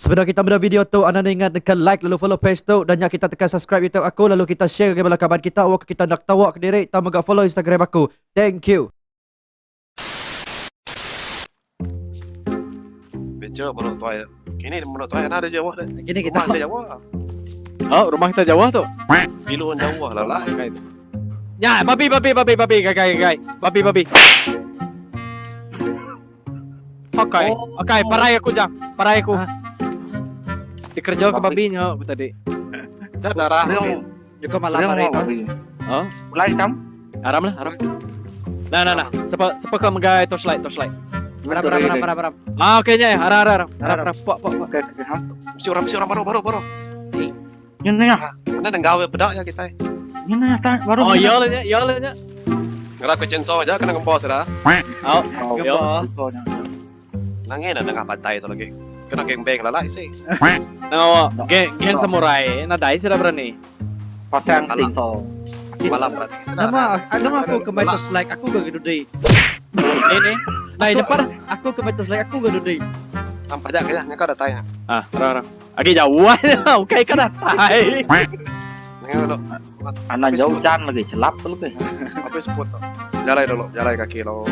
Sebedau kita meda video tu anang enda ingat nekan like lalu follow page tu dan nya kita tekan subscribe youtube aku lalu kita share ngagai bala kaban kita awakka kita enda ketawa kediri tau mega follow instagram aku. Thank you. Venture menua tuai. Kini menua tuai ana ada jauh deh. Kini kita. Rumah kita jauh. Oh, rumah kita jauh tu. Bilun jauh lah lah. Ya, babi babi babi babi gagai gagai. Babi babi. Okai, oh. okai, parai aku jang, parai aku. Ah. Dikerja ke babi nya aku tadi. Dah darah. Juga malam hari itu. Oh, Mulai kam. Aram lah, aram. Nah, nah, nah. Siapa siapa kau megai torchlight, torchlight. Aram, aram, aram, aram, aram. Ah, okey nya, aram, aram, aram. Aram, aram. Pak, pak, pak. Okey, okey, ha. Mesti orang, mesti orang baru, baru, baru. Nya nya. Mana nenggau ya pedak ya kita. Nya nya ta baru. Oh, iya lah nya, iya lah nya. Ngerak ke chainsaw aja kena ngempor sudah. Oh, iya. Nangin dah nengah pantai tu lagi. Kena geng bang lah lah isi. Nang geng geng samurai, nadai sudah berani. Pasang chainsaw. Malam berani. Nama nama aku ke Michael Slack aku ke gedudi. Ni ni. Nai cepat. Aku ke Michael Slack aku ke gedudi. Nampak aja kayaknya kau datang. Ah, orang orang. Agi jauh ukai ka datai. Nengok dulu. Anak jauh jan lagi celap tu lebih. Apa sebut tu? Jalai dulu, jalai kaki lo.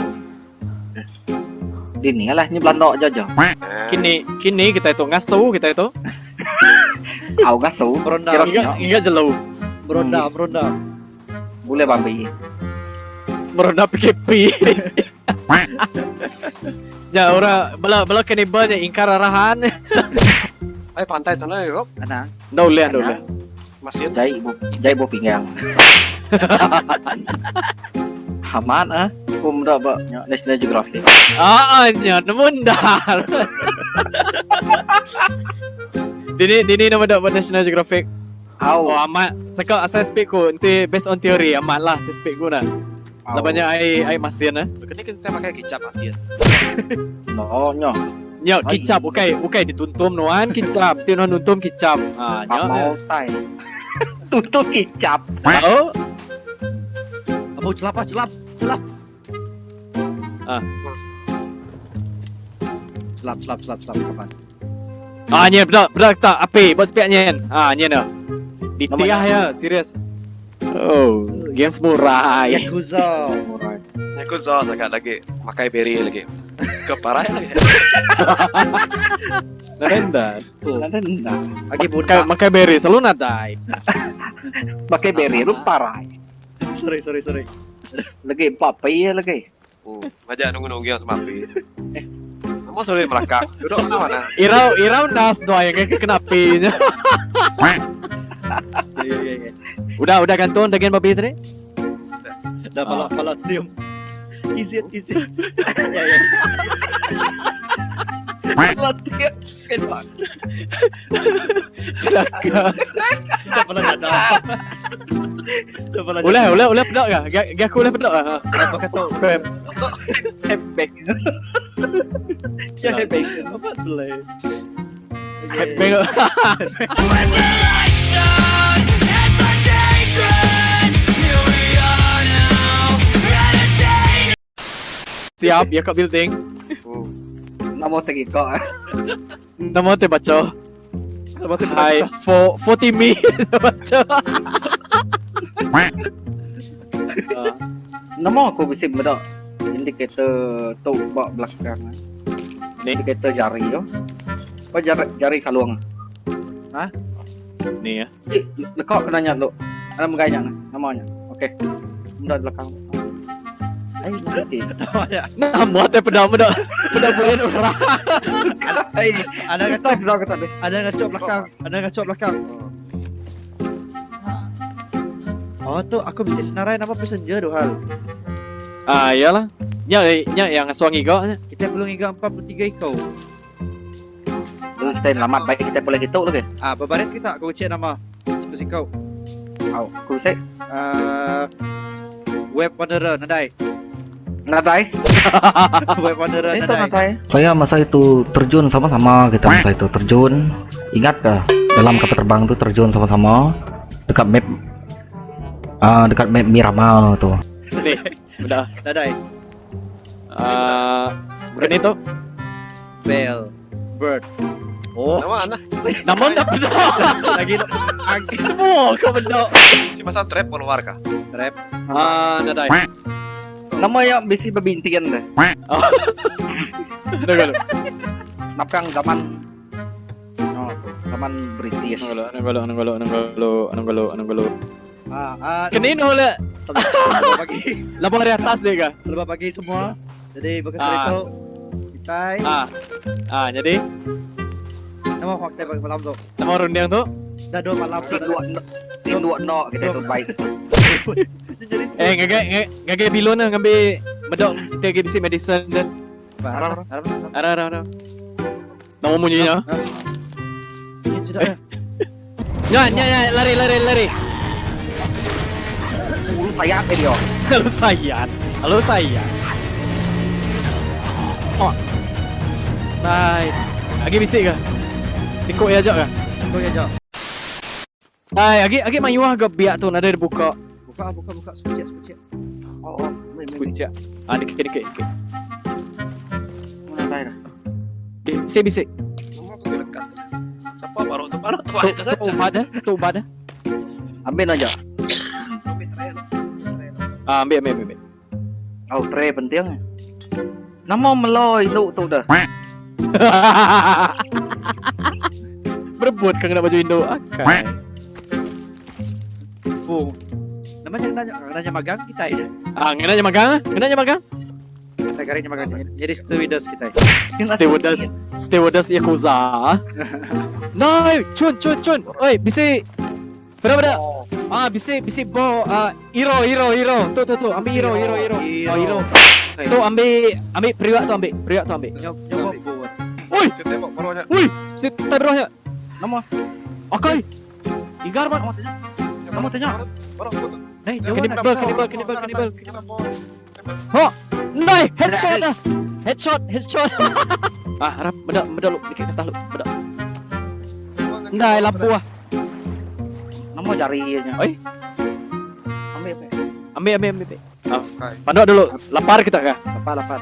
Dini lah ni Belanda aja aja. Kini kini kita itu ngasu kita itu. Au ngasu. Meronda. Ingat ingat jelu. Meronda, meronda. Boleh babi. Meronda PKP. Ya orang bela bela kanibal nya ingkar arahan. Ai pantai tu lah, Rob. Anang. Enda ulih, enda ulih. Masin. Jai bu jai bu pinggang. Amat ah. Ku meda ba National Geographic. Ah nya nemu endar. Dini dini nama meda ba National Geographic. Au. Oh amat. Seka asai speed ku enti based on theory amat lah si speed ku nah. Laban nya ai ai masin eh. Baka ni kita makai kicap masin. No nyo. Nya kicap ukai ukai dituntum nuan kicap. Ti nuan nuntum kicap. Ha nya. Mau tai. Tuntum kicap. Tau. Abu celap ah celap celap. Ah. Celap celap celap celap kapan. Ah nyen peda peda tak api ba sepiak nyen. Ah nyen dah. Ditiah ya serius. Oh, geng samurai. Yakuza. Yakuza sakat lagi makai berry lagi. Ke parah lagi. Nadai Nadai Agi budak. Makai berry selalu nadai. Makai berry lu parah. Sorry sorry sorry. Lagi papi ya lagi. Hmm. Majak nunggu nunggu yang semapi. Eh, nama sorry melakang. Duduk mana mana. Irau irau nas doa yang kena api nya. Ya ya ya. Udah udah gantung daging babi tadi. Dah pala pala tium. Is it is it. Ya ya. Pala tium. Silakan. Dah pala dah. Ulih ulih ulih peda ka? Ga ga aku ulih peda ka? Apa kata spam. Headbang. Ya headbang. Apa boleh. Headbang. Siap, ya kat building. Nama tegi kau. Nama te baca. Nama te Hai, for 40 me baca. Nama aku bisi meda indicator tu ba belakang. Ni indicator jari tu. Apa jari jari kalung. Ha? Ni ya. Lekak kena nya tu. Ada megai nya nama nya. Okey. Meda belakang. Ai nanti. Nama te peda meda. Peda boleh orang. Ai ada ngacok peda ke tadi. Ada ngacok belakang, ada ngacok belakang. Oh tu aku mesti senarai nama passenger tu hal. Ah iyalah. Nya nya yang ngasuh ngiga nya. Kita perlu ngiga 43 ekor. Kita selamat baik kita boleh hitung lagi. Ah berbaris kita aku cek nama. Siapa kau? Au, aku cek. Uh, web Wanderer nadai. Nadai. Web Wanderer nadai. Saya masa itu terjun sama-sama kita masa itu terjun. Ingat kah dalam kapal terbang tu terjun sama-sama dekat map uh, dekat map Miramar tu. Ni, udah. Nadai. Ah, uh, berani tu? Bell, bird. Oh. Nama anak? Nama enda peda. Lagi agi Semua kau benda. Si pasal trap keluar kah? trap. Ah, nadai. Nama ya bisi bebintian deh. Nunggu lu. Napang zaman no, zaman British. Nunggu lu, nunggu lu, nunggu lu, nunggu lu, nunggu lu, nunggu lu. Ah, ah. Kenino le. Selamat pagi. Labuh dari atas dia kah? Selamat pagi semua. Jadi bagus Ah. itu kita Ah. Ah, jadi nama waktu pagi malam tu. nama runding tu Dah dua malam tu. Dua tim dua no kita tu baik. Jadi eh ngagai ngagai bilon lah ngambil medok kita lagi bisi medicine dan Harap harap. arah arah arah. Nama bunyinya. Ini sudah. Eh. Nya nya nya lari lari lari. Ulu sayat eh dia. Halo sayat. Halo sayat. Oh. Bye. Lagi bisik ke? Sikuk ya ajak ke? Kau ya jauh. Hai, agi agi mayuh ke biak tu nadai dibuka. Buka buka buka sekucik sekucik. Oh, oh. Ni ni. Sekuncak. Ah, dikit dikit dikit. Mana tay dah. Bisik bisik. Nama aku lekat. Siapa baru tu baru tu Tu itu tu ubat dah, tu ubat dah. Ambil aja. Ah, ambil ambil ambil. Oh, tray penting. Nama meloi lu tu dah. Berebut kau kena baju Indo. Akai. Fuh. Nama jangan nanya, nanya magang kita ini. Ah, kena je magang, ah. Kena je magang. Kita garing magang. Jadi stewardess kita. Stewardess, stewardess Yakuza. No, cun cun cun. Oi, bisi. Berapa dah? Ah, bisi bisi bo ah hero hero hero. Tu tu tu, ambil hero hero hero. Oh, hero. Tu ambil ambil periwak tu ambil, periwak tu ambil. Nyob nyob buat. Oi, Si tembak barunya. oi, si taruhnya. Nama Akai. Igar man. Nama tanya. Baru aku tu. Nih, jauh Kanibal, kanibal, kanibal, kanibal. Ho! Nai, headshot dah. Headshot, headshot. ah, harap bedak bedak lu, dikit kata lu, bedak. Ndai lapu ah. Nama jarinya. Oi. Ambil apa? Ambil ambil ambil. Ah, pandok dulu. Lapar kita kah? Lapar lapar.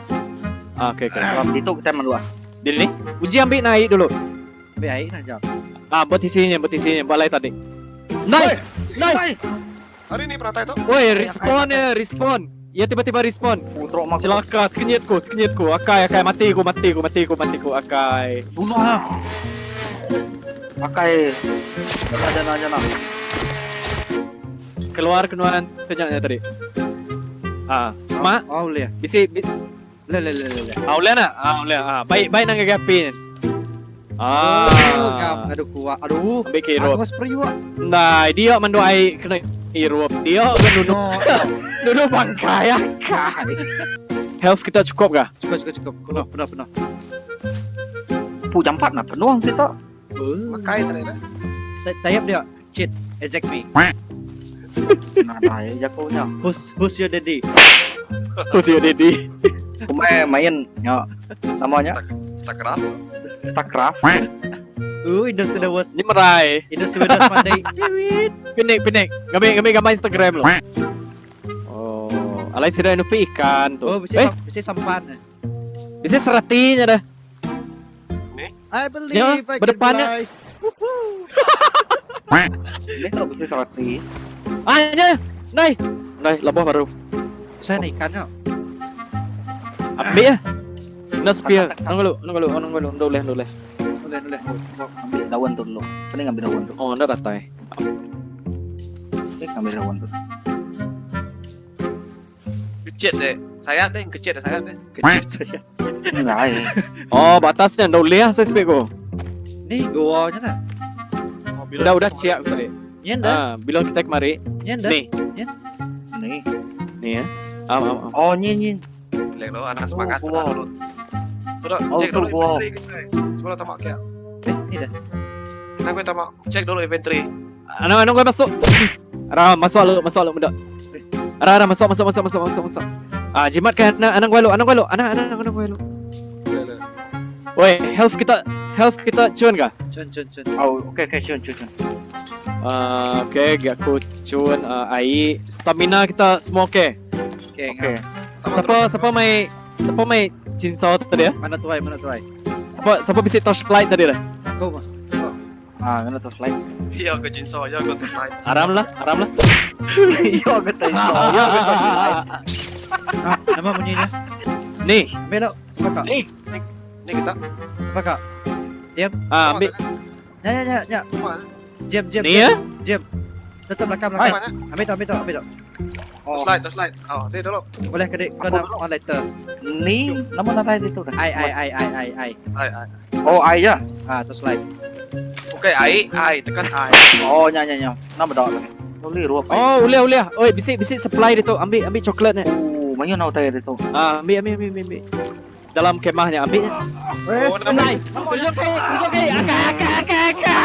Ah, okey okey. Kalau itu kita mendua. Di ni. Uji ambil naik dulu. Ambil air nak jauh. Ah, buat isinya, buat isinya, buat lain tadi. Naik, naik. Hari ini pernah itu. Woi, respon ya, respon. Ya tiba-tiba respon. Putrok mak. Celaka, kenyit ku, kenyit ku. Akai, akai mati ku, mati ku, mati ku, mati ku, akai. Bunuh ah. Pakai jana jana. Keluar keluaran kenyaknya tadi. Ah, semak. Oh, boleh. Bisi, bi Le le le le. ah, boleh nak? Ah, boleh. Ah, baik baik nang gapi. Ah. Oh, ngam. Aduh kuat. Aduh. Ambil kira. Aku periwak. Nah, dia mando ai kena irup. Dia kan duduk No. duduk bangkai akai. Health kita cukup kah? Cukup cukup cukup. Penuh penuh penuh. Pu jampat nak penuh kita. Oh. Makai tadi dah. Tayap dia. Cheat. Exact me. Nah, nah, ya jagonya. Who's who's your daddy? Khusus Dedi. Kumain main ya. Namanya Instagram. Starcraft. Industry the worst. Ini merai. Industry the pandai. Pinik pinik. Ngambil ngambil gambar Instagram lo. Oh, alai sudah nupi ikan tu. Oh, bisa Eh, bisa sampan. bisa seratinya dah. I believe Ya, I can berdepannya. fly. Ini kalau bisa serati. Ah, nya. Nai. Nai, labuh baru. Saya naik ikan yo. Ambil ya. Nak spear. Nunggu lu, nunggu lu, nunggu lu, nunggu boleh, nunggu boleh. Boleh boleh. Ambil daun tu dulu. Pening ambil daun tu. Oh, ndak ratai. Pening ambil daun tu. Kecil deh. Saya deh, kecil deh, saya deh. Kecil saya. Enggak. eh. Oh, batasnya ndak boleh ah saya speak ko. Ni goanya nak. Udah udah siap tadi. Nyen dah. Ah, bila kita kemari. Nyen dah. Nih, Ni. nih ya. Am am am. Oh, ni ni. Bilang lo anak semangat Oh, wow. dulu. Sudah, Oh, cek dulu wow. inventory kita. Sebelum tamak ya. Eh, ni dah. Tenang gue tamak. Cek dulu inventory. Ano ano gue masuk. Ara masuk lu, masuk lu muda. Ara ara masuk masuk masuk masuk masuk masuk. Ah, jimat kan anak anak gue lu, anak gue lu, anak anak anak gue lu. Woi, health kita cun kah? Cun cun cun. Oh, okey okey, cun cun cun. Ah, okey, gak aku cun ai stamina kita semua okey. Okey. Okey. Siapa siapa mai siapa mai chainsaw tadi ya? Mana tuai, mana tuai. Siapa siapa bisi torchlight tadi dah? Aku mah. Ah, ngena torchlight. Iya ke chainsaw, iya ke torchlight. Aram lah, aram lah. Iya ke chainsaw, iya ke torchlight. Ah, nama bunyinya? Ni. Ambil lo. Sepakat. Ni. Ni kita. Sepakat. Ah, ambil. Nya nya nya nya. Jam jam. Ni ya. Jam. Tetap belakang belakang. Ambil tu ambil tu ambil tu. Oh. Torchlight, torchlight. Oh, ni dulu. Boleh kedik kau nak on later. Ni nama nadai ditu dah. I I I I I I. Ai ai. Oh, ai ya. Ah, torchlight. Okey, ai ai tekan ai. Oh, nya nya nya. Nama dak. Boleh ruap. Oh, ulih ulih. Oi, bisi bisi supply ditu. Ambil ambil coklat ni. Oh, mayuh nau tai ditu. Ah, ambil ambil ambil ambil. Dalam kemahnya ambil. Eh, Oh, nama. Nai. Tunjuk ke, tunjuk ke. Akai akai akai akai.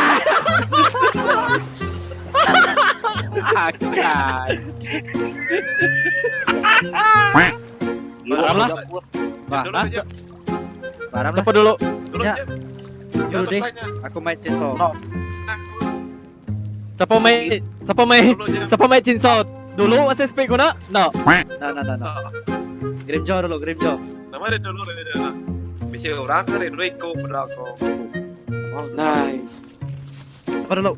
Akai. Aram lah. Bah, Dulu aja. baram lah. Siapa dulu? Dulu Ya. aja. Ya, Dulu deh. torchlightnya. Aku main chainsaw. No. Siapa main? Siapa main? Dulu aja. Siapa main chainsaw? Dulu masih speed guna? No. No no no no. Grimjaw dulu, Grimjaw. Nama dia dulu dia dia. Bisa orang kan dulu ikut pada aku. Nice. Siapa dulu?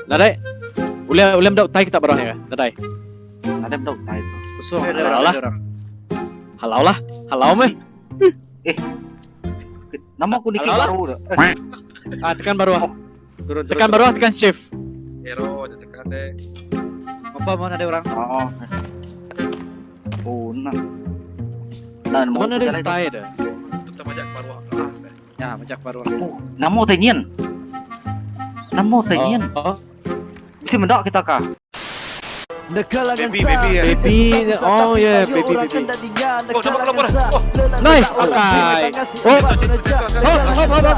Nadai. Ulih ulih mendak tai kita barang ya. Nadai. Ada benda tai tu. Kosong Eh, ada orang, halau lah. ada orang. Halau lah. Halau meh. Nama aku dikit Halau lah. baru dah. Ah, tekan baru ah. Turun turun. Tekan baru ah, tekan shift. Hero dia tekan deh. Apa mau ada orang? Oh. Oh, nah. Nah, mau Mana ada tai dah? Tetap aja baru ah. Ya, macam baru. Oh, nama tai nyen. Nama tai nyen. Oh. Mesti mendak kita kah? Baby, baby, ya. Baby, oh yeah, baby, baby. Oh, nama keluar. Oh. Nice, akai. Oh, oh, oh, oh, oh.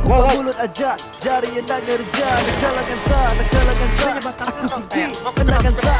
Wow, wow. Mulut aja, jari yang nak ngerja, nak jalankan sa, nak jalankan sa. Aku sigi, kenakan sa.